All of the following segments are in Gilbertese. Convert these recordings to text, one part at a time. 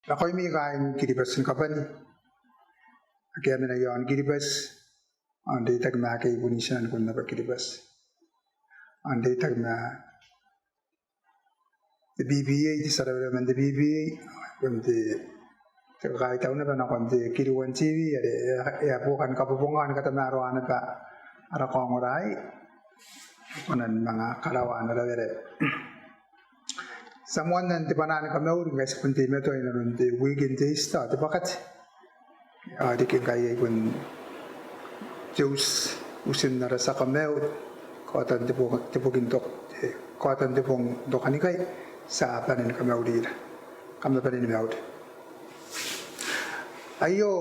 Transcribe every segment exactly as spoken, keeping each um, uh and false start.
Nakoimi kaain Kiribati ni kabane ake a mena iaon Kiribati, ao n reitaki ma ake a bon tia ni kona naba Kiribati, ao n reitaki ma te BPA, te tia rawerewere man te BPA, ao bon te, te kakaitau naba nakon te Kiriwan TV are e a, e a buoka ni kabobonga ao ni katamaroa naba ara kaongora aei, kona ni manga karaoa ana rawerere. Ti a moanna n te bwanaa ni kamauri ngkai ti bon teimatoa inanon te wiiki n te Easter, te Bwakati. Ao riki ngkai ai bon te uti, utin ara tia kamaiu, kaotan te bong, te boki n tok-, te, kaotan te bong n tokanikai, ti a bane ni kamaurira. Kam na bane ni mauri. Aio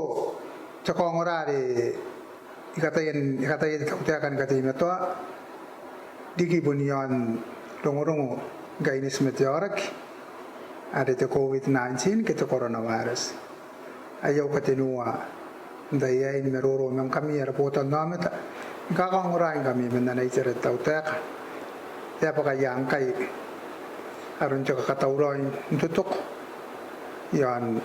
te kaongora are I kataia n, I kataia te tautaeka ni kateimatoa, riki bon iaon rongorongo ni kaineti ma te aoraki are te COVID nineteen ke te coronavirus. Aio au katenua n tai aei ni maroro ma ngkami ara botannaomata ni kakaongoraingkami man ana itera te tautaeka. E a bwaka ia ngkai aron te kakatauraoi n totoko iaon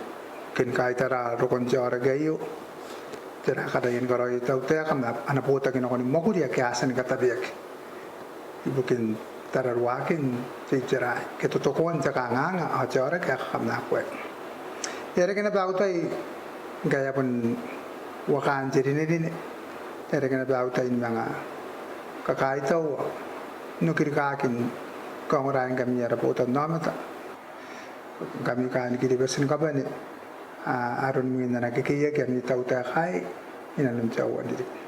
ke ni kaitara rokon te aoraki aio. Tera kataia ni karaoia te tautaeka ma ana botaki nakon mwakuri ake a tia ni katabeaki ibukin tararuaakin te itera ke totokoan te kanganga ao te aoraki ae kakamaaku aei. E a reke naba au tai ngkai a bon uakaan te rinerine, e a reke naba au tai ni manga kakaitau ao n okirikaakin kaongoraingkami ara botannaomata, ngkami kaain Kiribati ni kabane, a, aron mwin ana kekeiaki ami tautaeka aei inanon te aua n ririki.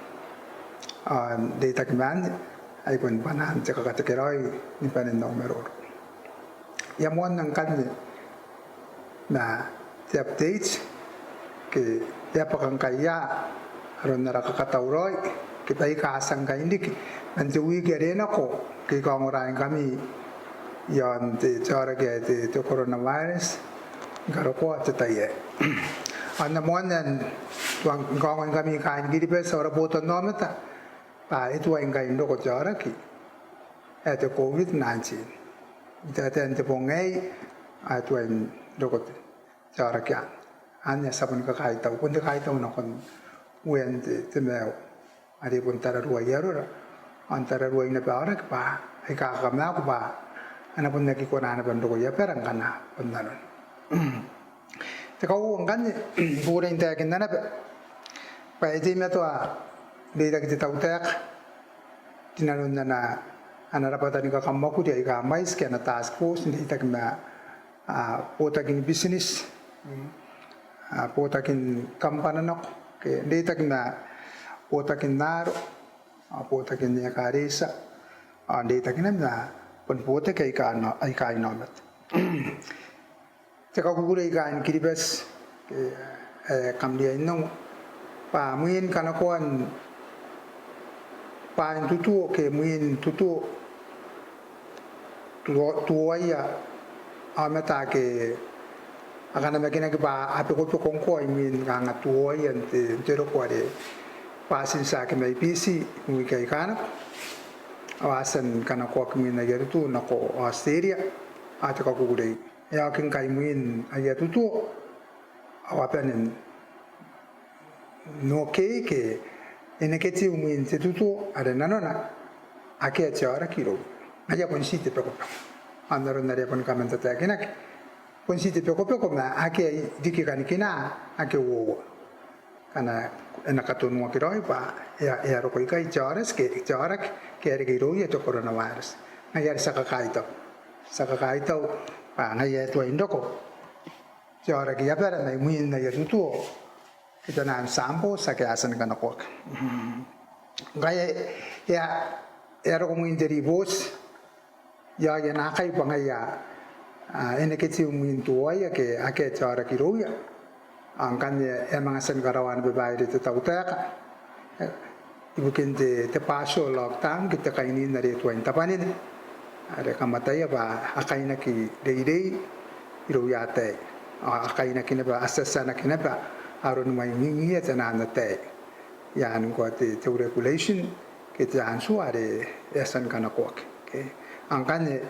Ao n reitaki ma anne, ai bon bwanaan te kakatekeraoi ni banen au maroro. I a moanna ngkanne ma te update ke e a bwaka ngkai ia aron ara kakatauraoi ke baika a tia ngkai n riki man te wiiki are nako ke I kaongoraingkami iaon te, te aoraki ae te, te coronavirus ni karokoa te tai aei. Ao N na moanna n tuai ni kaongoingkami kaain Kiribati ao ara botannaomata bwa e tuai ngkai n roko te aoraki ae te COVID nineteen. I taetae n te bong aei ao e tuai n roko te, te aoraki anne. Anne ae ti a boni kakaitau, bon te kaitau nakon Uean te, te maiu are bon tararuai arora ao n tararuai naba aoraki bwa aika kakamaaku bwa a na bon aki kona naba n roko i abara ngkana bon nanona. Te kauoua ngkanne, I kukurei n taekinna naba bwa e teimatoa n reitaki te tautaeka rinanon ana, ana rabwata ni kakamwakuri aika mwaiti ke ana task force n reitaki ma, a, botaki ni bitineti, mm, a, botaki ni kambana nako ke n reitaki ma botaki n aaro, a, botaki n ekaretia, a, n reitaki naba ma bon botaki aika, aika inaomata. Te kakukurei kaain Kiribati, e, e, kam riai n ongo bwa mwin kanakoan bwain tutuo ke mwin tutuo, tuo, tuoaia aomata ake a kanamakinaki bwa a bekobeko ngkoa imwin kanga tuoaia n te, n te roko are bwatintia ake mai Biti n wiiki aika nako ao a tia ni kanakoaki mwin aia tutuo nako Australia. A, te kakukurei. E a oki ngkai mwin aia tutuo ao a bane n okay ke e negative mwin te tutuo are nanona akea te aoraki irouia. Ngaia bon ti te bekobeko. Ao n aron are e a boni kaman tataekinaki, bon ti te bekobeko ma akea riki kanikina ake uoua. Ngkana e na katonuaki raoi bwa e a, e a roko ikai te aoraki ke, te aoraki ke e a reke irouia te coronavirus. Ngaia are ti a kakaitau. Ti a kakaitau bwa ngaia e tuai n roko te aoraki i abara mai mwin aia tutuo ke taian samples ake a tia ni kanakoaki. Ngkai e a, e a roko mwin te ribooti iaoia naakai bwa ngaia, a, e negative mwin tuoaia ke akea te aoraki irouia. Ao ngkanne e a manga tia ni karaoa ana babaire te tautaeka, e, ibukin te, te partial lockdown ke te kainiin are e tuai n tabwanina are kam ataia bwa a kainaki reirei irouia ataei ao a kainaki naba, a tiatianaki naba aron mwaingingiia taian ataei. I aan ngkoa te, te regulation ke te antua are e a tia ni kanakoaki. Okay. Ao ngkanne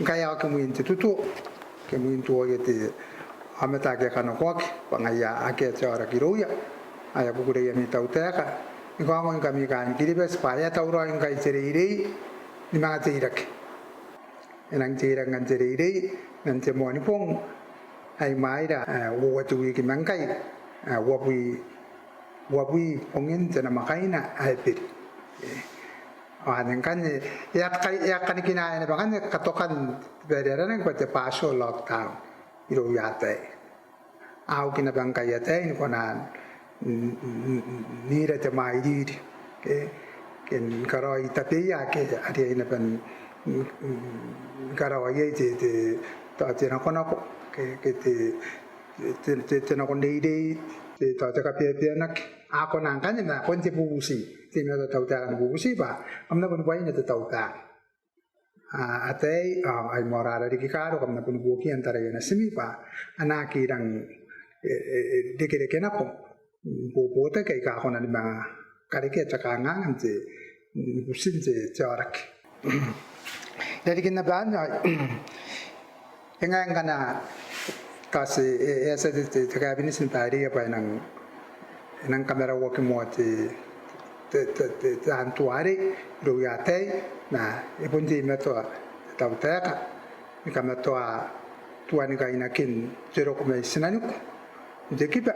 ngkai a oki mwin te tutuo ke mwin tuoaia te aomata ake a kanakoaki bwa ngaia akea te aoraki irouia. Ao I a kukurei ami tautaeka ni kaongoingkami kaain Kiribati bwa e a tauraoi ngkai te reirei ni manga teirake. E nang teirake ngkai te reirei man te Moanibong ae i mwaira, ae uoua te wiki ma ngkai, ae uabwi, uabwi bongin te namwakaina ae Eberi. Ao anne ngkanne e a kai, e a kanikinaea naba ngkanne katokan te baere aranaki bwa te partial lockdown irouia ataei. A uki naba ngkai ataei ni kona n, n, n, n ira te mwairiri ke, ke ni karaoi tabeia ake a riai naba n, n, n karaoa iai te, te, tao te nakonako ke, ke te, te, te, te nako n reirei, te, tao te kabeabeanaki. A kona ngkanne ma bon te bubuti, te mea tautaeka ni bubuti bwa kam na boni bwaina te tautaeka. A, ataei, a, ai moarara riki kaaro, kam na boni buokia n taraia natimi bwa a na aki rang, e, e, e, rekereke nako, mm, bobotaki aika kona ni manga karekea te kanganga n te, mm, butin te, te aoraki. Irarikin naba anne, e ngae ngkana tao ti, e, e a tia te, te, te kaebineti n baireia bwa e nang, e nang kamarauaki moa te, te, te, te, te antuarei irouia ataei, ma e bon teimatoa te tautaeka ni kamatoa tuan kainakin te roko mai tinaniku n te kiba,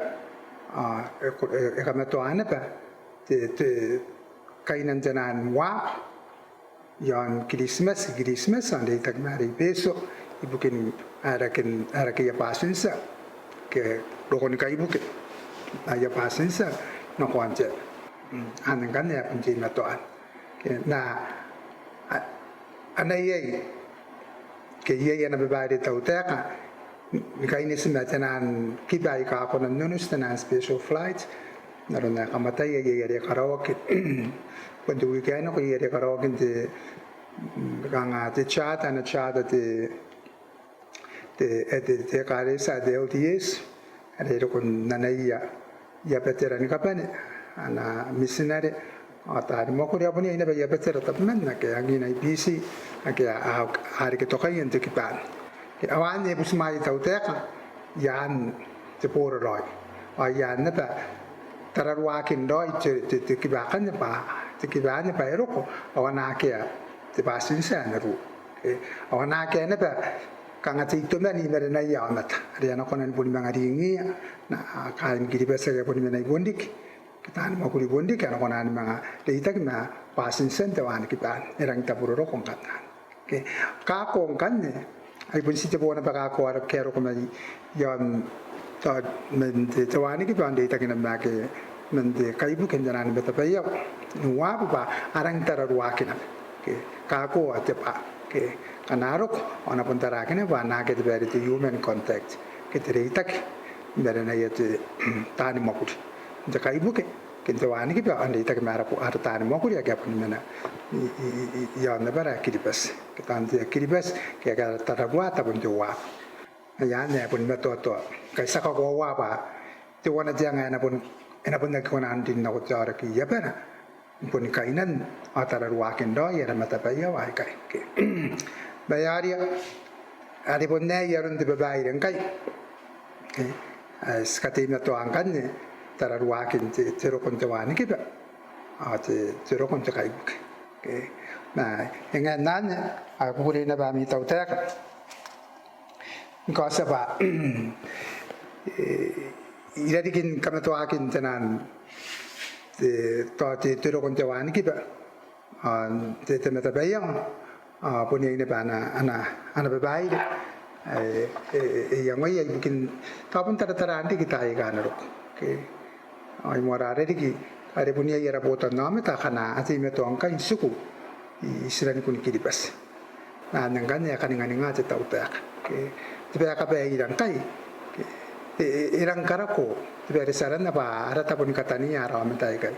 ao e ko, e, e kamatoa naba te, te kainan te naan uaabu iaon Kiritimati, Kiritimati, ao n reitaki ma are i Betio, ibukin ae raken, ae rakeia bwatintia ke rokoni kaibuke aia bwatintia nako aon te aba. Mm, anne ngkanne ae bon teimatoa. Ke, ma, a, a na iai, ke iai ana babaire te tautaeka ni kaineti ma te naan kiba aika a kona n onoti, te naan special flight, n aron ae kam ataia iai are karaoaki, bon te wiki ae nako iai are karaoaki n te, mm, kanga te charter, ana charter te, te, e, te, te ekaretia, te L D S, are e roko n anaia aia batera ni kabane, ana mitinare, ao taani mwakuri, ao bon iai naba aia batera tabeman ake angina i Biti, ake a, a, a reke tokaia n te kiba anne. Ke, ao anne e butimwaea te tautaeka i aan te boraraoi. Ao i aan naba tararuaakin raoi te, te, te kiba akanne bwa, te kiba anne bwa e roko, ao a na akea te bwatintia ae na ruo. Ke, ao a na akea naba kanga te itomani i marenaia aomata are a na kona ni boni manga ringiia, na, a, kaain Kiribati ake a boni mena i Bonriki, ke taani mwakuri i Bonriki, a na kona ni manga reitaki ma bwatintian te wanikiba anne, e rangi n taburoroko ngkanne. Ke, kako ngkanne, ai bon ti te bo naba kako are ke a roko mai iaon, tao, man te, te wanikiba ao n reitaki naba ma ake man te kaibuke n te naan matabaiawa n uaabu bwa a rangi n tararuaaki naba. Ke, kako ao te bwa, ke, ngkana a roko ao a na bon taraaki naba bwa a na akea te baere te human contact ke te reitaki i marenaia te, taani mwakuri n te kaibuke ke n te wanikiba, ao n reitaki ma ara, ara taani mwakuri ake a boni mena i, i, i, i, iaon abara ae Kiribati, ke taan tei ae Kiribati, ke ake a tararua tabon te uaabu. Ai anne ae boni matoatoa, ngkai ti a kakoaua bwa teuana te anga ae na bon, e na bon aki kona n rin nako te aoraki i abara, boni kainan ao tararuaakin raoi ara matabaiawa aikai. Ke, ma e aria, are bon aei aron te babaire ngkai. Ke, ae ti kateimatoa ngkanne tararuaakin te, te roko n te wanikiba ao te, te roko n te kaibuke. Ke, ma e ngae n anne, ao I kukurei naba ami tautaeka ni kaotia bwa, e, irarikin kamatoaakin te naan, te, tao te, te roko n te wanikiba ao n te, te matabaiawa, ao bon iai naba ana, ana, ana babaire ae, e, e, e iangoia ibukin, tao bon tarataraan riki taai aika a na roko. Ke, ao i moarara riki, are bon iai ara botannaomata akana a teimatoa ngkai n tiku i, i tinanikun Kiribati. Ma anne ngkanne ae kaninganinga te tautaeka. Ke, te bae kabaeira ngkai, ke, e, e, e rang karako te baere ti aranna bwa ara tabo ni kataniia ara aomata aikai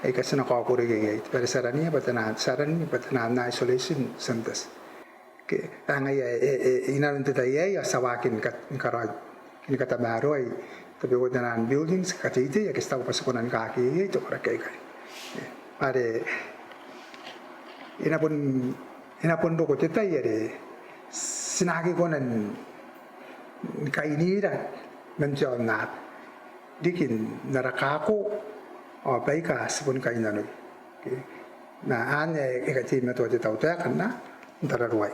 aika ti na kaokoroia iai, te baere ti araniia bwa te naan, ti araniia bwa te naan isolation centres. Ke, ae ngaia, e, e, inanon te tai aei ao ti a waaki ni kat-, ni karaoi, ni katamaroai tabeua te naan buildings, kateitei ake ti taku bwa ti kona ni kakeia iai te koraki aikai. E, are e na bon, e na bon roko te tai are ti na aki kona ni, ni kainira man te aonnaba riki n ara kako ao baika ti boni kainnanoi. Okay. Ma anne ae e kateimatoa te tautaeka n tararuai.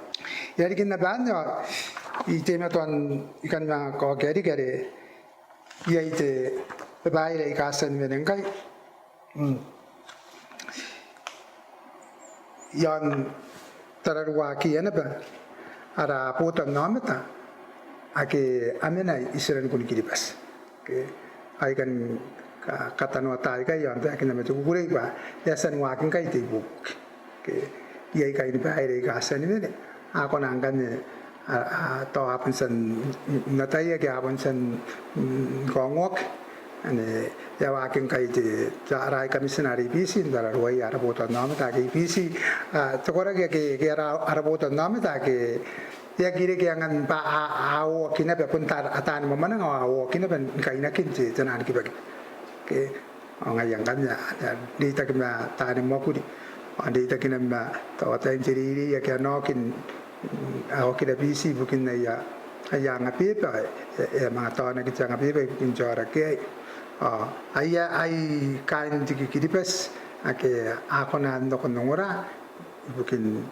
Irarikin naba anne ao I teimatoa n I kan manga kaokia riki are iai te babaire aika a tia ni wene ngkai. Mm. Iaon tararuakiia naba ara botannaomata ake a mena itera ni kun Kiribati. Okay. Ai kan ka-, katanoata aikai iaon taekina ma te kukurei bwa e a tia n waaki ngkai te ibuobuoki. Okay. Iai kainibaire aika a tia ni wene, a kona ngkanne, a, a, tao a bon tia n, n, n ataia ke a bon tia n, n, kaongoaki. Anne, e a waaki ngkai te, te, ara High Commissioner are i Biti, n tararuaia ara botannaomata ake i Biti, a, te koraki ake, ke ara, ara botannaomata ake, e aki reke angan bwa a, a oaki naba bon ta, a taani mwamwananga, a oaki naba ni kainakin te, te naan kibakiba. Okay. Ao ngaia ngkanne, a, a reitaki ma taani mwakuri. Ao reitaki naba ma tao ataein te reirei ake a na oki n, a okira Biti ibukin aia, aia anga beba, e, e, e a manga taonaki te anga beba ibukin te aoraki aei. Ao, aia, ai kaain riki Kiribati, ake a kona n nako n ongora, ibukin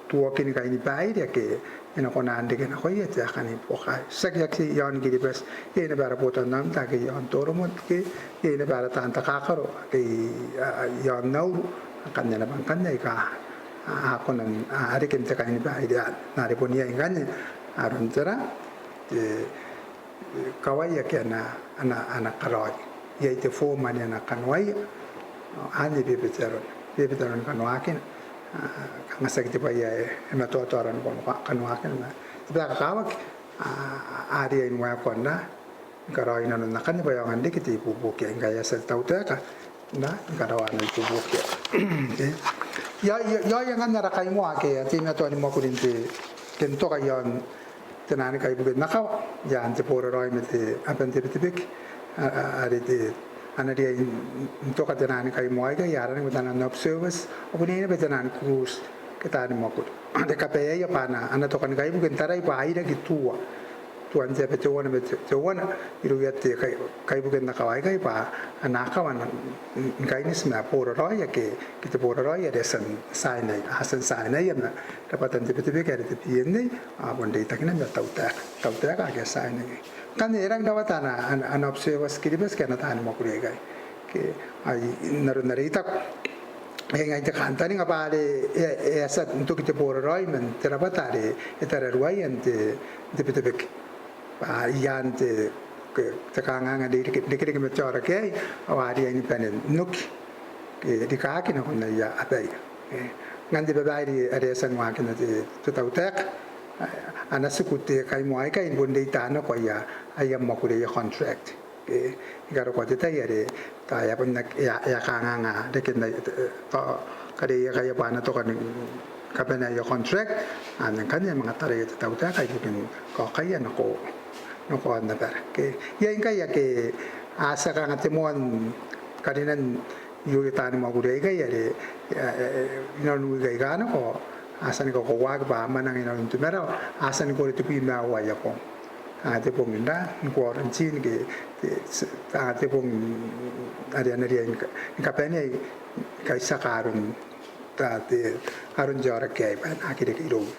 tuokin kainibaire ake e na kona n reke nakoia te aeka ni buoka. Tiaki, tiaki iaon Kiribati, iai naba ara botannaomata ake iaon Toromon, ke iai naba ara taan takakaro ake i, a, a, iaon Nauru, akanne naba ngkanne aika a, a kona n, a, a reke n te kainibaire anne. Are bon iai ngkanne aron tera, te, kawai ake a na, a na, a na karaoia. Iai te form ane a na kanoaia. Ao anne e bebete arona. E bebete aroni kanoakina. A, kanga tiaki te bwai ae e matoatoa aroni kano-, kanoakina. Ma te bwai ae kakawaki, a, a riai ni waekoa n ra, ni karaoi nanon akanne bwa e aonga n reke te ibuobuoki aei ngkai e a tia te tautaeka. N ra, ni karaoa ana ibuobuoki aei. Okay. Ia, ia, ia, ia ngkanne ara kaimoa ake a teimatoa ni mwakuri n te, ke n toka iaon te naan kaibuke n akawa, i aan te boraraoi ma te, aban te Betebeke, a, a, are te, a na riai n, n toka te naan kaimoa aikai, a aranaki bwa taian observers, ao bon iai naba taian crews, ke taani mwakuri. Are kabaeaia bwa a na, a na toka ni kaibuke n tarai bwa a iraki tua, tuan te aba teuana ma te, teuana, irouia te kai, kaibuke n akawa aikai bwa a na akawa n, n, ni kaineti ma boraraoi ake, ke te boraraoi are e a tia n tiainai, a tia n tiainaia ma rabwatan te Betebeke are te B N A, a bon reitaki naba ma tautaeka, tautaeka ake a tiainai. Ngkanne e rangi n rawata ana, ana, ana observers Kiribati ke ana taani mwakuri aikai. Ke, ai, n aron are I taku, e ngae n te kantaninga bwa are e, e a tia n toki te boraraoi man te rabwata are e tararuaia n te, n te Betebeke. Bwa i aan te, ke, te kanganga n reke, rekereke ma te aoraki aei, ao a riai ni bane n oki, ke rikaaki nakon aia abaia. E, ngkanne te babaire are e a tia n waakina te, te tautaeka, a, a na tiku te kaimoa aikai ni bon reita nako aia, aia mwakuri, aia contract. E, ni karokoa te tai are tao e a bon aki, e a, e a kanganga reken aia, e, tao karekeaia bwa a na toka ni kabanea aia contract, anne ngkanne e a manga taraia te tautaeka ibukin kaokaia nako, nako aon abara. Okay. Iai ngkai ake a tia kanga te moan karinan irouia taani mwakuri aikai are, e, e, e, inanon wiiki aika nako, a tia ni kakoauaki bwa a mwananga inanon te marawa, a tia ni koro tebwi ma aua aia bong. A, te bong n ra, n quarantine ke, te, a, te bong are a na riai ni ka, ni kabanea, ni kaitiaka aron, ta, te, aron te aoraki aei bwa e na aki reke irouia.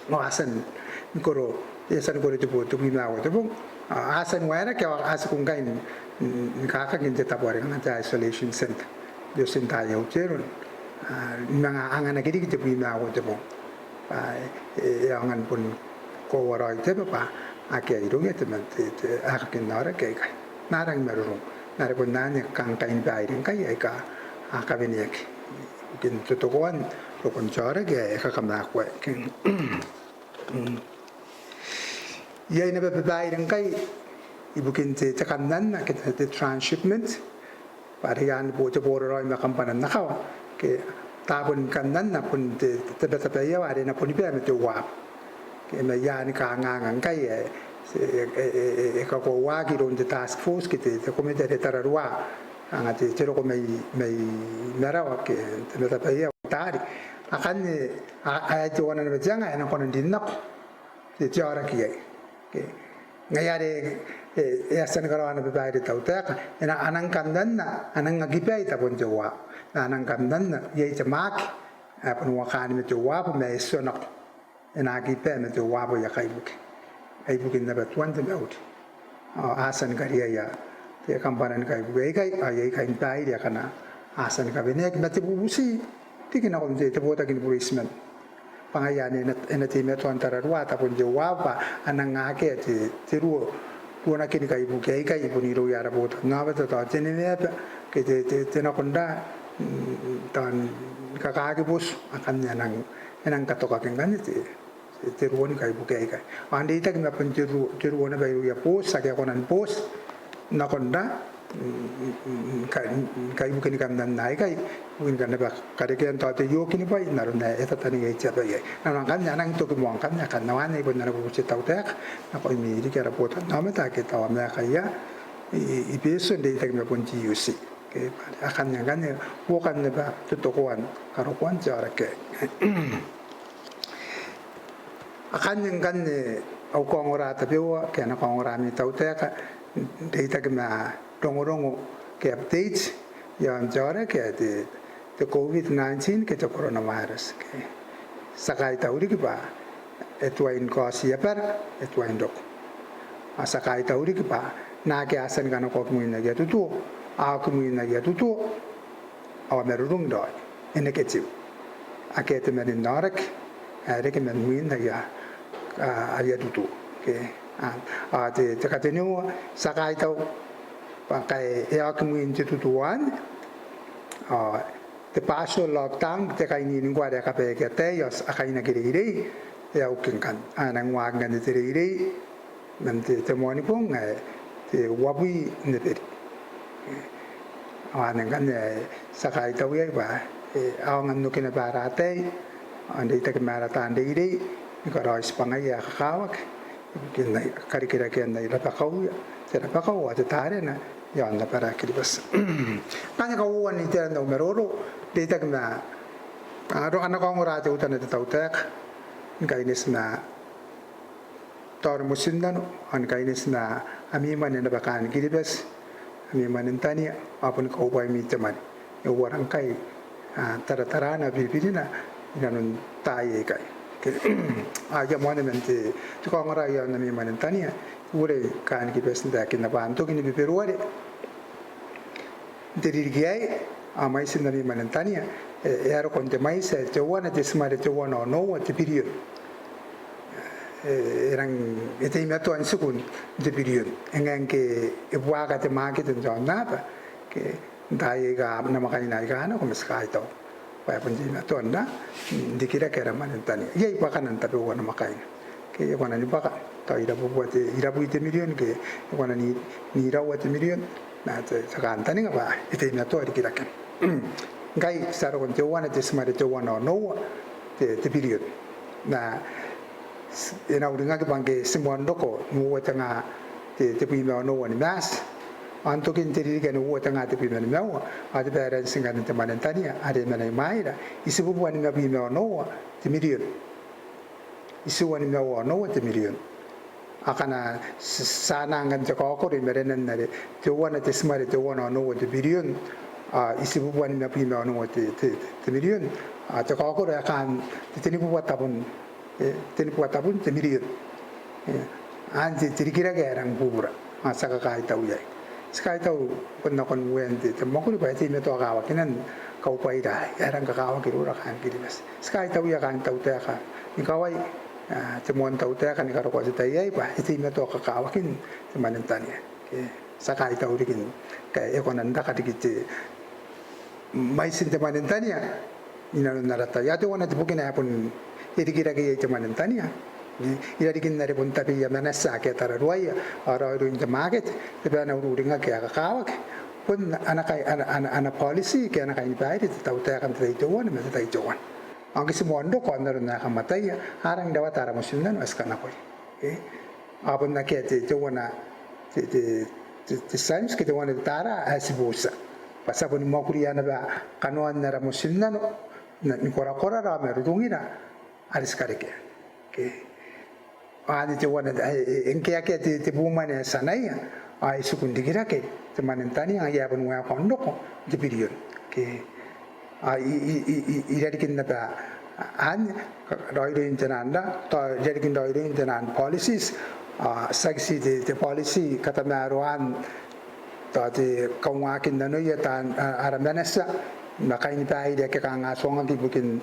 Ao a tia ni koro, e a tia ni koro te bo, tebwi ma aua te bong. A, a tia ni waeraki, a, a tiku ngkai n, n, ni kakaki n te tabo are kanga te isolation center. Io, center ae i Aotearoa. A, ni manga anganaki riki tebwi ma aua te bong. A, e, e aonga ni bon koaua raoi te aba bwa akea irouia te, te, te aekakin aoraki aikai. Ma a rangi ni marurung. Ma are bon anne kanga kainibaire ngkai aika a kaweneaki ibukin totokoan rokon te aoraki ae kakamaakuaki. Mm. Iai naba babaire ngkai ibukin te, te kannanna ke te, te transshipment. Bwa are i aan bo, te boraraoi ma kambana n akawa, ke tabon kannanna bon te, te, te matabaiawa are e na boni bia ma te uaabu. Ke mai iai ni kanganga ngkai ae, e, e, e, e, e kakoauaki iroun te task force ke te, te komete are e tararua, kanga te, te roko mai, mai marawa ke te matabaiawa i taari. Akanne, a, a, teuana naba te anga ae e na kona n rin nako te, te aoraki aei. Ke, Ngaia are e a tia ni karaoa ana babaire te tautaeka, e na, a nang kannanna, a nang aki bae i tabon te uabu, a nang kannanna iai te mwaaki ae boni uakaan ma te uabu ma e tionako, e na aki bae ma te uabu aia kaibuke, ibukin naba tuan te mauri. Ao a tia ni kariaia te kambana ni kaibuke aikai, ao iai kainibaire akana a tia ni kaweneaki ma te bubuti riki nakon te, te botaki ni bureitiman bwa ngaia anne e na, e na teimatoa n tararua tabon te uabu bwa a nang akea te, te ruo, ruonakin kaibuke aikai i bon irouia ara botannaomata, tao te neweaba ke te, te, te nakonra, mm, tao ni kakaaki botu, akanne a nang, e nang katokaki ngkanne te, te, te ruo ni kaibuke aikai. Ao n reitaki ma bon te ruo, te ruo naba irouia booti ake a kona ni booti nakonra, mm, mm, mm, kai-, mm, kaibuke ni kannanna aikai, ibukin naba karekean tao te iokinibwai n aron ae e tataneiai te aba iai. Nanona ngkanne a nang toki moa ngkanne, akanne ao anne bon ana bubuti te tautaeka nakoimi riki ara botannaomata ake tao a maeka ia i, i, i Betio n reitaki ma bon te I U C. Ke, akanne ngkanne buokan naba totokoan karokoan te aoraki aei. Akanne ngkanne au kaongora tabeua ke ana kaongora ami tautaeka n reitaki ma rongorongo ke update iaon te aoraki ae te, te COVID nineteen ke te coronavirus. Ke ti a kaitau riki bwa e tuai ni kaoti abara, e tuai n roko. Ao ti a kaitau riki bwa naake a tia ni kanakoaki mwin aia tutuo, a oki mwin aia tutuo, ao a marurung raoi, e negative. Akea te mwane n aoraki ae reke man mwin aia, a, aia tutuo. Ke, a, a, te, te kateniua, ti a kaitau bwa ngkai e a oki mwin te tutuo anne, ao te partial lockdown, te kainii ngkoa are a kabaeaki ataei ao a kainaki reirei, e a oki ngkanne. A nang waaki ngkanne te reirei man te, te Moanibong ae te uabwi n Eberi. Ao anne ngkanne ae ti a kaitau iai bwa e aonga n oki naba ara ataei ao n reitaki ma ara taan reirei ni karaoi tibwangaia ae kakawaki ibukin karikirakean ai rabakauia, te rabakau ao te tarena iaon abara Kiribati. Ngkanne kauoua n iteran au maroro n reitaki ma, a, ro-, ana kaongora teutana te tautaeka ni kaineti ma tao ara motinnano ao ni kaineti ma ami mwane naba kaain Kiribati, ami mwane n tania, ao boni kaubwaimi te mwane. E uara ngkai, a, taratarana, biribirina inanon taai aikai. Ke, a, ia moan man te, te kaongora iaon ami mwane n tania, I uarereke kaain Kiribati n taekinna bwa n tokin Beberuare n te ririki aei, a, mwaitin ami mwane n tania, e, e a roko n te mwaiti ae teuana te timare teuana onoua te birion. E, e rang, e teimatoa n tiku n te birion. E ngae ngke e buaka te makete n te aonnaba, ke n taai aika namwakaina aika a nako, ma ti kaitau bwa e bon teimatoa n ra, n rikirake ara mwane n tania. Iai bwakana n tabeua namwakaina. Ke e kona ni bwaka, tao irabubua te, irabwi te mirion, ke e kona n, n iraua te mirion. Ma te, te kantaninga bwa e teimatoa rikirakena. Ngkai ti a roko n teuana te timare teuana onoua te, te birion. Ma e na uringaki bwa ngke ti moan roko n uoua te nga te, tebwi ma onoua ni Maati, ao n tokin te ririki ae uoua te nga tebwi ma nimaua, ao te balance ngkanne n te mwane n tania are e mena i mwaira, itibubua nimabwi ma onoua te mirion. Itiua nimaua onoua te mirion. Akana ti, ti a anga ngkanne te kaokoro i marenan are teuana te timare teuana onoua te birion, ao itibubua nimabwi ma onoua te, te, te mirion, ao te kaokoro ae kaan te, tenibubua tabun, e, tenibubua tabun te mirion. E, anne te, te rikirake ae rang bubura. Ao ti a kakaitau iai. Ti kaitau bon nakon uean te, te mwakuri bwa e teimatoa kawakinan kaubwaira ae rang kakawaki iroura kaain Kiribati. Ti kaitauia kaain tautaeka n ikawai, a, te moan tautaeka ni karokoa te tai aei bwa e teimatoa kakawakin te mwane n tania. Ke, ti a kaitau riki ngkai e kona n raka riki te mwaitin te mwane n tania inanon ara tai. Ao teuana te bukina ae bon e rikirake iai te mwane n tania, e, irarikin are bon tabeia manatia ake a tararuaia ao raoiroin te makete, te bwai ae na ururingaki ae kakawaki, bon ana kai, ana, ana, ana policy ke ana kainibaire te tautaeka n te tai teuana ma te tai teuana. Ao ngke ti moan roko ao n aron ae kam ataia, a rangi n rawata ara motinnano ae ti kanakoia. Ke, ao bon akea te, teuana te, te, te, te times ke teuana te tara ae ti bootia. Bwa ti a boni mwakuria naba kanoan ara motinnano, n, ni korakorara ao marurungira are ti karekea. Ke, Ao anne teuana, e, e, e, ngke akea te, te buu mwane ae ti anaia, ao e tiku n rikirake te mwane n tania, ngaia ae bon waekoa n roko n te birion. Ke, ao i, i, i, i, i rarikin naba anne, raoiroin te naan ra, tao i rarikin raoiroin te naan policies, ao tiaki ti te, te policy katamaroaan tao te kaungaakin nanoia taan, a, ara manatia ma kainibaire ake kanga tuangaki ibukin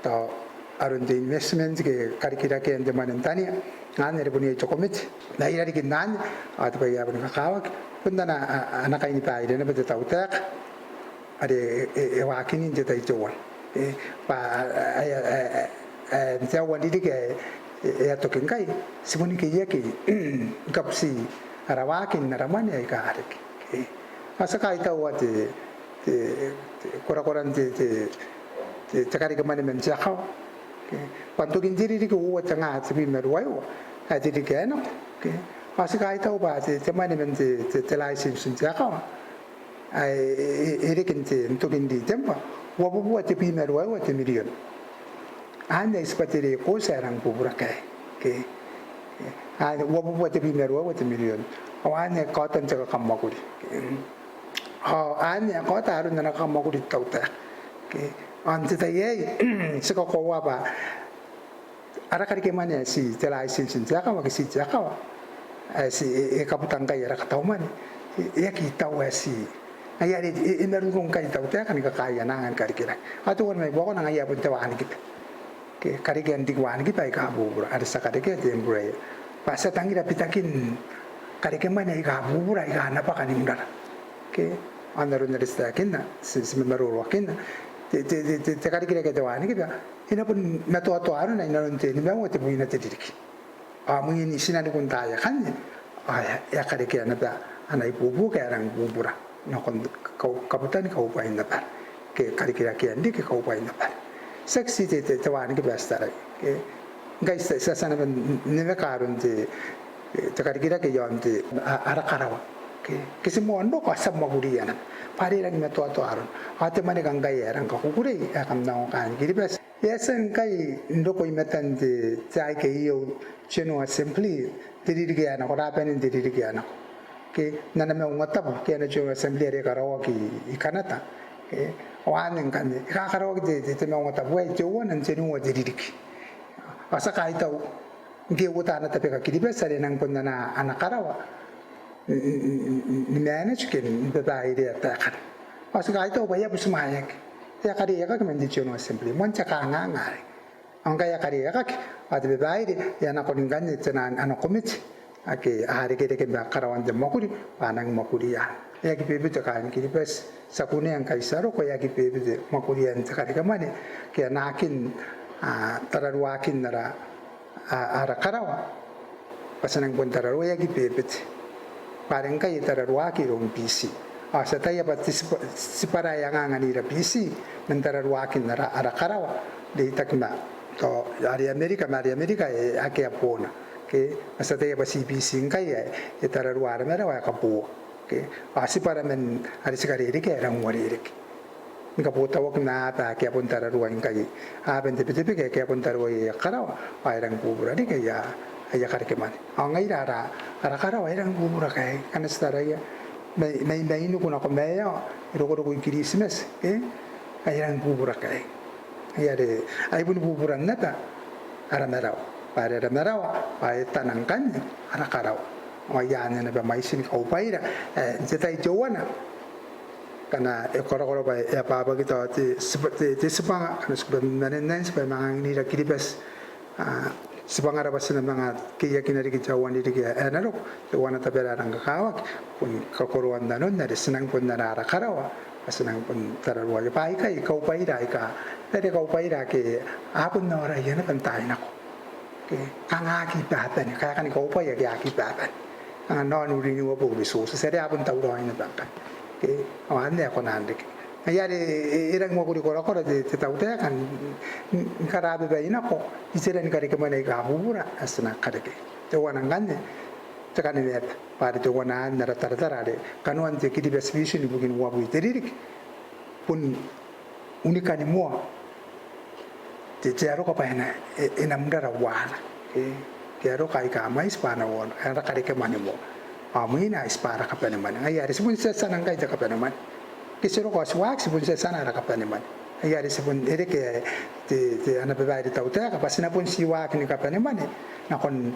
tao aron te investment ke karikirakean te mwane n tania. Anne are bon iai te komete. Ma i rarikin anne, ao te bwai ae boni kakawaki, bon ana, a, ana kainibaire naba te tautaeka are e, e, e waakini n te tai teuana. E, bwa, a, a, a, a, n te aua n ririki ae e, e a toki ngkai, ti boni keiaki ni kabuti ara waaki n ara mwane aika a reke. E, ao ti a kaitaua te, te, te korakoran te, te, te, te karekemwane man te akawa. Ke, bwa n tokin te ririki uoua te ngaa tebwi ma ruaiwa, ae te ririki ae nako. Ke, ao ti kaitau bwa te, te mwane man te, te, te license n te akawa ae e, e, e reke n te, n tokin Ritemba, uabubua tebwi ma ruaiwa te mirion. Anne ai tibwa te rekoti ae rang bubura kaei. Ke, anne uabubua tebwi ma ruaiwa te mirion. Ao anne kaotan te kakamwakuri. Ke, ao anne kaota aron ana kakamwakuri te tautaeka. Ke, ao n te tai aei ti kakoaua bwa ara karekemwane ae ti te license n te akawa ke ti te akawa ae ti, e, e kabuta ngkai ara katau mwane, e, e aki tau ae ti. Ngaia are e, e marurung ngkai te tautaeka ni kakaaei ana anga ni karikirake. Ao teuana mai buakona ngaia bon te wanikiba. Ke, karekean riki wanikiba aika bubura are ti a karekea te Embraer. Bwa ti a tangira bitakin karekemwane aika bubura aika a na bwaka n imurara. Ke, ao n aron are ti taekinna, ti, ti mamaroroakinna, te, te, te, te, te karikirake ae te wanikiba e na bon matoatoa arona inanon te nimaua tebwina te ririki. Ao mwin tinanikun taai akanne ao e a karekea naba ana ibuobuoki ae rang bubura nakon kau, kabutan kaubwain abara ke karikirakean riki kaubwain abara. Tiaki ti te, te, te wanikiba ae ti taraia. Ke, ngkai ti a, ti a tia naba n, n, n nemeka aron te, te karikirake iaon te, a, ara karawa. Ke, ke ti moa n roko ao ti a mwakuria naba bwa are e rangi matoatoa arona. Ao te mwaneka ngkai ae rang kakukurei ae kam na ongo kaain Kiribati e a tia ngkai n roko i matan te, te I K A General Assembly n te ririki ae nako, rabanen te ririki ae nako. Ke, n ana maungatabu ke ana General Assembly are e karaoaki i, i Kanata. Ke, ao anne ngkanne e kakaraoaki te, te, te maungatabu aei teuana n tenua te ririki. Ao ti a kaitau ngke e uota ana tabeka Kiribati are e nang bon anaa ana karawa n, n, n, n, ni manage ke ni babairea taekana. Ao ti kaitau bwa e a butimwaeaki, e a kariaiakaki man te General Assembly, moan te kanganga arei. Ao ngkai e a kariaiakaki ao te babaire e a nakoni ngkanne te naan ana komete ake a irekereke ma karawan te mwakuri bwa a nang mwakuria. E aki bebete kaain Kiribati, ti a kunea ngkai ti a roko, e aki bebete mwakurian te karekemwane ke anaakin, a, tararuaakin ara, a, ara karawa bwa ti a nang bon tararua, e aki bebete. Bwa are ngkai e tararuaaki iroun Biti. Ao ti ataia bwa te tib-, tibwara ae anganganira Biti man tararuaakin ara, ara karawa n reitaki ma tao are Amerika, ma are Amerika e akea boona. Ke, ma ti ataia bwa ti Biti ngkai ae e tararua ara marawa ae kabooa. Ke, ao tibwara man are ti karerekea e rang uarereke ni kabotauaki ma aba ake a bon tararuai ngkai, aban te Betebeke ake a bon tararuai aia karawa, ao e rangi bubura riki aia, aia karekemwane. Ao ngaira ara, ara karawa e rangi bubura kaei, ngkana ti taraia mai, mai, mai nuku nako maeao, e rokoroko i Kiritimati, e, e rangi bubura kaei. Ai are, ai bon buburan naba ara marawa. Bwa are ara marawa ao e tana ngkanne ara karawa. Ao ai anne naba mwaitin kaubwaira, e, n te tai teuana ngkana e korakora bwa e ababaki tao te tib-, te, te tibwanga, ngkana ti kuri manenan tibwa e manga anganira Kiribati, a, tibwangara bwa ti na manga keiakina riki te aua n ririki ae na roko, teuana tabera ae rang kakawaki, bon kakoroan nanon are ti nang bon anaa ara karawa bwa ti nang bon tararuaia. Bwa aikai kaubwaira aika, are kaubwaira ake a bon aoraia naba n taai nako. Ke, kanga aki babane, kaekaan kaubwai ake aki babane. Kanga non-renewable resources, are a bon tauraoi naba ngkai. Ke, ao anne ae kona n reke. Ngaia are e, e rangi mwakuri korakora te, te tautaeka n, n, ni karababai nako iteran karekemwane aika bubura ae ti na karekea. Teuana ngkanne te kanimaeaba, bwa are teuana anne ara taratara are kanoan te Kiribati Vision ibukin uabwi te ririki bon unikani moa te, te aroka bwa e na, e, e na murara uaana. E, Ke a roko aika mwaiti bwa a na uoua, a na kareke mwane moa. Ao imwina ai tibwa ara kabane mwane. Ngaia are ti bon tiatiana ngkai te kabane mwane. Ke ti roko ao ti waaki, ti bon tiatiana ara kabane mwane. Ngaia are ti bon, e reke te, te ana babaire te tautaeka bwa ti na bon tii waaki ni kabane mwane nakon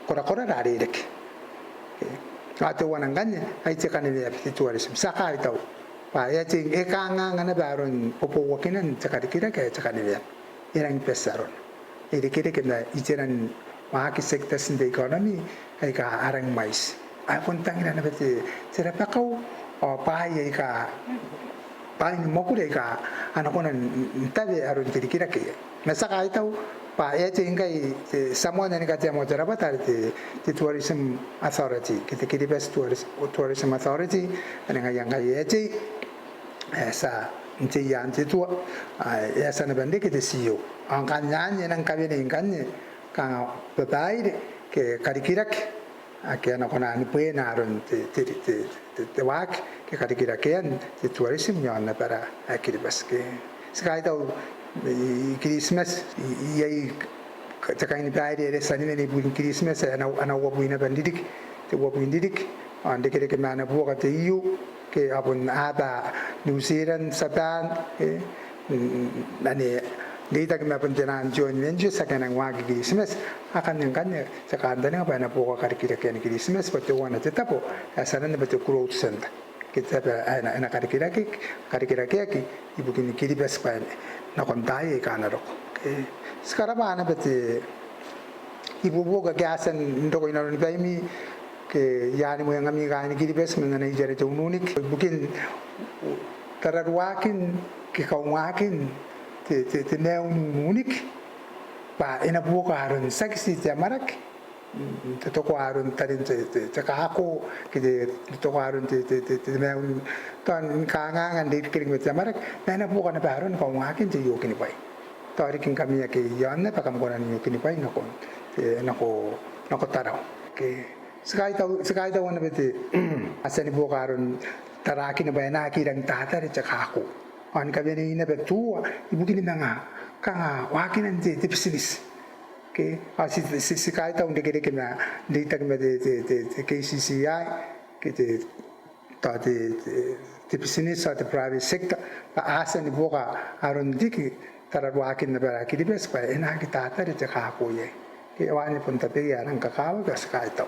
korakorara are e reke. Ao teuana ngkanne ai te kaneweaba, te tourism. Ti a kaitau bwa e a tei, e kangaanga naba aron bobouakinan te karikirake ae te kaneweaba. E rangi bati arona. E irekereke ma iteran waaki, sectors in the economy aika a rangi mwaiti. Ao e bon tangira naba te, te rabakau ao bwaai aika, bwaai ni mwakuri aika a na kona n, n tawe aron te rikirake. Ma ti a kaitau bwa e a tei ngkai te, ti a moana ni katea moa te rabwata are te, te Tourism Authority, ke te Kiribati Touris-, Tourism Authority, ane ngaia ngkai e a tei, e a tia n tei iaan te tua, ae e a tia naba n reke te C E O. Ao ngkanne anne e nang kawenei ngkanne kanga babaire ke karikirake ake a na kona ni bwena aron te, te, te, te, te waaki ke karikirakean te tourism i aon abara ae Kiribati. Ke ti kaitau i, i Kiritimati, i, iai te kainibaire are e tia ni wene ibukin Kiritimati, ana, ana uabwi naba n ririki, te uabwi n ririki, ao n rekereke ma ana buoka te E U, ke a bon aba New Zealand, Japan, e, mm, ane reitaki ma bon tenaan joint ventures ake a nang waaki i Kiritimati. Akanne ngkanne ti a kantaninga bwa e na buoka karikirakean Kiritimati bwa teuana te tabo ae ti aranna bwa te growth centre. Ke te tabo ae e na, e na karikirake, karikirakeaki ibukin Kiribati bwa e na, nakon taai aika a na roko. Ke ti karabwa naba te ibuobuoki ake a tia n roko inanoni baimi, ke i aani mwengami kaaini Kiribati man ana iti are te ununiki, ibukin tararuaakin ke kaungaakin te, te, te maiu n ununiki bwa e na buoka aron tiaki tii te amwarake, mm, te tokoa aron tarin te, te, te kako, ke te, te tokoa aron te, te, te, te maiu n, tao ni kangaanga n reirekereke ma te amwarake, ma e na buoka naba aron kaungaakin te iokinibwai. Tao riki ngkami ake i aon aba kam kona n iokinibwai nako, e, nako, nako Tarawa. Ke ti kaitau, ti kaitaua naba te, a tia ni buoka aron taraakina bwa e na aki rangi n tatare te kako. Ao ni kawenei naba tuua ibukini manga kanga waakinan te, te bitineti. Ke, ao ti, ti, ti kaitau n rekereke ma, n reitaki ma te, te, te, te K C C I, ke te, tao te, te, te bitineti ao te private sector, bwa a tia ni buoka aron riki tararuaakin abara Kiribati bwa e na aki tatare te kako iai. Ke ao anne bon tabeia ae rang kakawaki ao ti kaitau.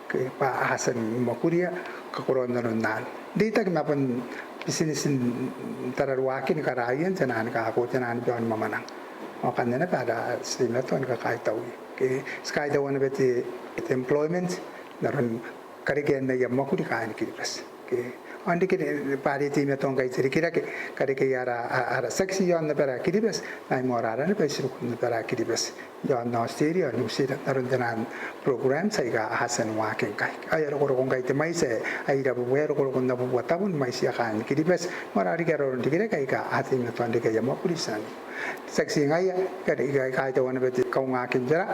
Ke bwa a tia ni mwakuria kakoroan nanon anne. N reitaki ma bon bitineti n tararuaakin karaian tenaan kako, tenaan biaon mwamwananga. Ao akanne naba ara, ti teimatoa ni kakaitau. Ke ti kaitaua naba te, te employment, n aron karekean aia mwakuri kaain Kiribati. Ke, ao n reke, bwa are e teimatoa ngkai te rikirake, karekean ara, a, ara, tiaki tii i aon abara Kiribati, ma ai moarara naba i tirokin abara Kiribati i aon Australia, New Zealand, n aron tenaan programs aika a tia n waaki ngkai. Ao e a rokoroko ngkai te mwaiti ae, ae irabubua, e a rokoroko n abubua tabun mwaitiia kaain Kiribati, moarara riki aron rikirake aika a teimatoa n reke aia mwakuri i tinaniku. Tiaki tii ngaia, ke, ke, kaitaua naba te kaungaakin tera,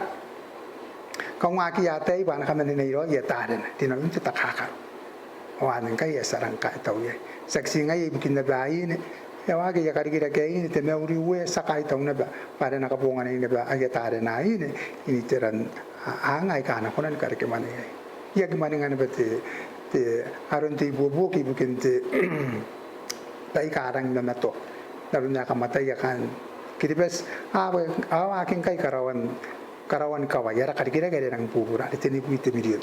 kaungaakiia ataei bwa a na kamanenai raoi aia tarena, rinanon te takakaro. Ao anne ngkai ae ti a rang kaitau iai. Tiaki tii ngaia ibukin naba aine, e a waaki aia karikirake aine, te mauri uea, ti a kaitau naba bwa are e na kabonganai naba aia tarena aine n iteran, a, anga aika a na kona ni karekemwane iai. I aki mwaninga naba te, te, aron te ibuobuoki ibukin te, baika a rangi n mamatoa n aron ae kam ataia kaain Kiribati. A, a waaki ngkai karaoan, karaoan kawai, ara karikirake are e rangi bubura, are tenibwi te mirion.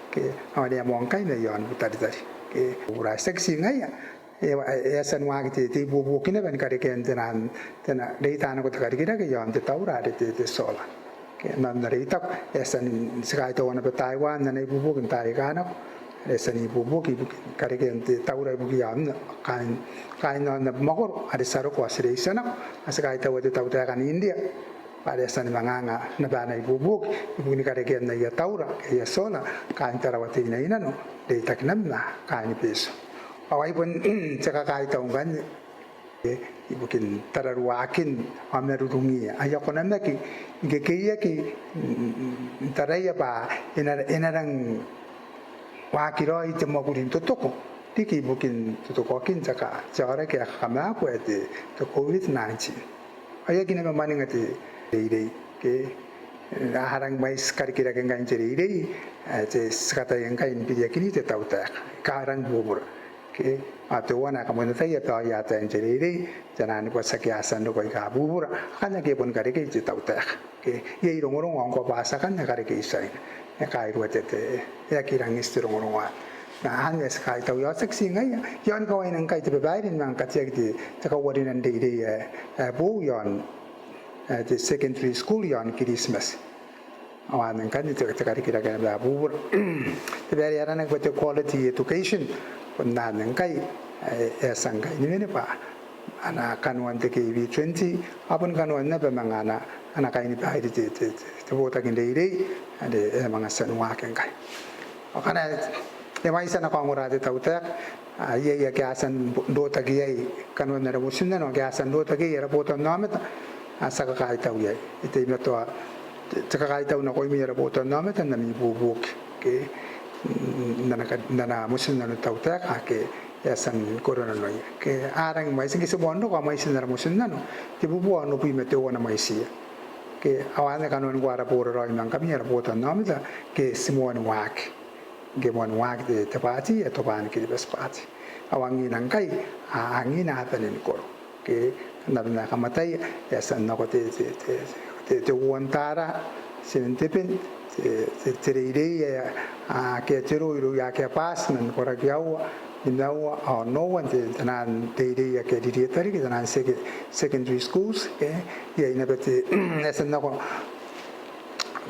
Ke, ao ane a moa ngkai mai aon Butaritari. Ke, bubura, tiaki tii ngaia, e, e a tia n waaki te, te ibuobuoki naba ni karekean tenaan, tenaan reita nako te karikirake i aon te taura are te, te solar. Ke, n aron are I taku, e a tia n, ti kaitaua naba Taiwan n ana ibuobuoki n taai aika nako, are e a tia n ibuobuoki ibukin karekean te taura ibukia aomata, kaain, kaain aon abamwakoro are ti a roko ao ti reitia nako. Ao ti kaitaua te tautaeka n India bwa are e a tia ni manga anga naba ana ibuobuoki ibukini karekean aia taura, aia solar, kaain Tarawa Teinainano, reitaki naba ma kaain Betio. Ao ai bon te kakaitau ngkanne ibukin tararuaakin ao marurungiia aia konamaki ni kekeiaki n taraia bwa e na, e na rang waaki raoi te mwakuri n totoko riki ibukin totokoakin te ka, te aoraki ae kakamaaku ae te, te COVID nineteen. Ao I aki naba mwaninga te reirei ke A rangi mwaiti karikirake ngkai n te reirei, e, ti kataia ngkai ni biriakini te tautaeka. Aika rangi bubura. Ke, ao teuana ae kam na ataia bwa a ataia n te reirei, te nano ni bwati ake a tia n roko aika bubura, akanne ake bon karekei te tautaeka. Ke, iai rongorongo ngkoa bwa a tia akanne karekei Tiaina. E kairua te, te, e aki rangi n iti te rongorongo anne. Ma anne ti kaitaua, ao tiaki ti ngaia, iaon kawaina ngkai te babaire ni manga kateaki te, te kauarinan reirei ae, ae boou iaon, e, te secondary school iaon Kiritimati. Ao anne ngkanne te, te karikirake naba ae bubura. Te babaire ae aranaki bwa te quality education, bon anne ngkai, e, e a tia ngkai ni wene bwa ana kanoan te K V twenty, ao bon kanoan naba manga ana, ana kainibaire te, te, te, te botaki n reirei, are e a manga tia ni waaki ngkai. Ao ngkana e mwaiti ana kaongora te tautaeka, a, iai ake a tia n rotaki iai kanoan ara motinnano, ake a tia n rotaki iai ara botannaomata, a, ti a kakaitau iai. E teimatoa te, te kakaitau nakoimi ara botannaomata n ami ibuobuoki. Ke, n, n ana ka-, n ana motinnano te tautaeka, ake e a tia ni koro nanoia. Ke, a rangi mwaiti ngke ti moan roko, a mwaiti n ara motinnano, tebubua onobwi ma teuana mwaitiia. Ke, ao anne kanoan ngkoa ara boraraoi ma ngkami ara botannaomata, ke ti moan waaki. Ngke moan waaki te, te baati, e Tobwaan Kiribati Baati. Ao angina ngkai, a, angina a bane ni koro. Ke, n aron ae kam ataia, e a tia n nako te, te, te, te, te uoua n tara, tinen te ben, te, te, te reirei, e, a, ake a tero irouia ake a bwaati, man koraki aua, nimaua, ao onoua, n te, taian reirei ake a ririeta riki, taian sec-, secondary schools, ke, iai naba te, e a tia n nako,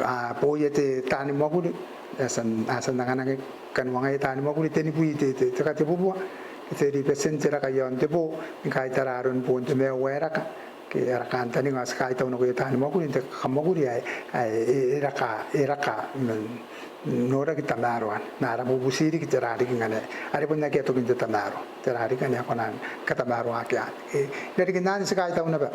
a, booia te taani mwakuri, e a tia n, a tia n anganaki kanoa ngaia taani mwakuri, tenibwi te, te, te katebubua, ke te three percent te raka iaon te boo, ni kaitara aron boon te maiu ae raka, ke ara kantaninga ao ti kaitau nakoia taani mwakuri, n te kamwakuri ae, ae, e, e raka, e raka, mm, noraki tamaroana, ma ara bubuti riki tera riki ngkana, are bon akea tokin te tamaroa, tera riki ngkana e kona ni katamaroaki anne. E, irarikin anne ti kaitau naba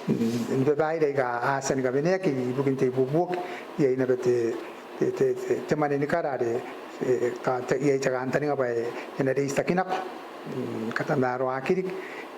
ni babaire aika a tia ni kaweneaki ibukin te ibuobuoki, iai naba te, te, te, te, te mwane ni kara are, e, ta, ta, iai te kantaninga bwa e, e na reitaki nako, mm, katamaroaki riki,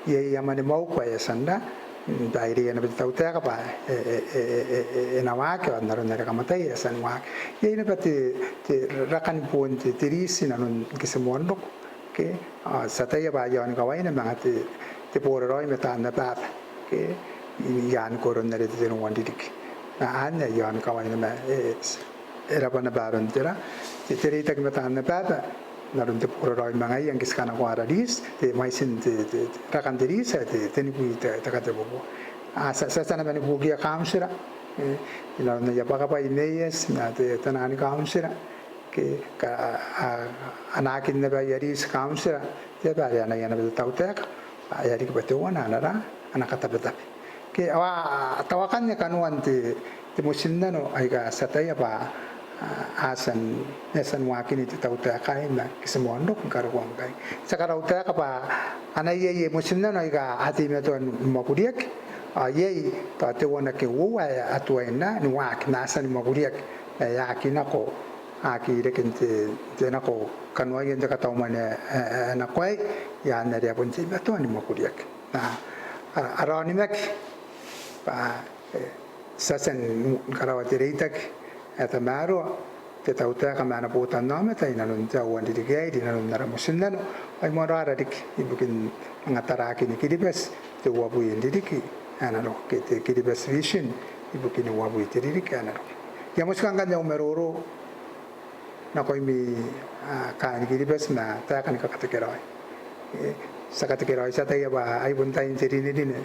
iai aia mwane mwauku ae e a tia n ra, mm, baireia naba te tautaeka bwa e, e, e na waaki, ao n aron are kam ataia e a tia ni waaki. Iai naba te, te rakan boon te, te riiti inanon ngke ti moan roko. Ke, ao ti ataia bwa iaon kawaina manga te, te boraraoi ma taan abaaba. Ke, i, i aan koron are te tenua n ririki. Ma anne iaon kawaina ma, e, e rabwa naba aron tera, te, te reitaki ma taan abaaba, n aron te boraraoi ma ngaia ngke ti kanakoa ara riiti, te mwaitin te, te, te rakan te riiti, te, tenibwi te, te katebubua. A, ti a, ti a, ti a tia naba ni buokiia kauntira, e, inanon aia bwakabwai maiati, ma te, taian kauntira. Ke, ka, a, a, anaakin naba aia riiti kauntira, te aba are anaia naba te tautaeka, bwa e a riki bwa teuana ana ra, ana katabetabe. Ke, ao a, a tawakanne kanoan te, te motinnano aika ti ataia bwa, a, a tia n, e a tia ni waakini te tautaeka aei ma ngke ti moan roko ni karokoa ngkai. Ti a karautaeka bwa a na iai motinnano aika a teimatoa ni mwakuriaki, ao iai tao teuana ke uoua ae a tuai n ra, ni waaki, ma a tia ni mwakuriaki, ma e aki nako, aki reke n te, te nako kanoaia n te katau mwane ae, ae, ae nako aei, i aan are a bon teimatoa ni mwakuriaki. Ma, a, ara onimaki, bwa, e, ti a tia ni karaoa te reitaki ae tamaroa, te tautaeka ma ana botannaomata, inanon te aua n ririki aei, rinanon ara motinnano, ai moarara riki, ibukin manga tarakin Kiribati, te uabwi n ririki ae na roko, ke te Kiribati Vision, ibukin uabwi te ririki ae na roko. I a motika ngkanne au maroro nakoimi, a, kaain Kiribati ma taeka ni kakatekeraoi. E, ti a katekeraoi, ti ataia bwa ai bon tain te rinerine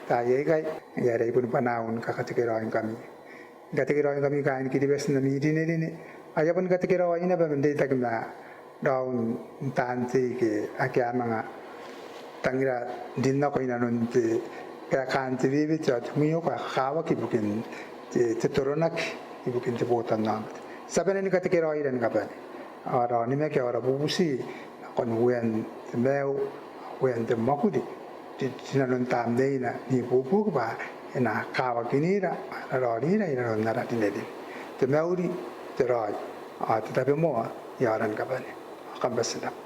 taai aikai, ngaia are ai boni bwanaau ni kakatekeraoingkami. Ni katekeraoingkami kaain Kiribati n ami rinerine. Ao I a boni katekeraoi naba man reitaki ma raou n taan tei ake a manga tangira n rin nako inanon te kaekaan te wewete ao te mwioko ae kakawaki ibukin te, te toronaki ibukin te botannaomata. Ti a bane ni katekeraoira ni kabane. Ao ara onimaki ao ara bubuti nakon uean te maiu, uean te mwakuri, ri, rinanon tamneina n ibuobuoki bwa e na kawakinira, e na raonira inanon ara rinerine. Te mauri, te raoi, ao te tabomoa i aora ni kabane. Ao kam bati n rabwa.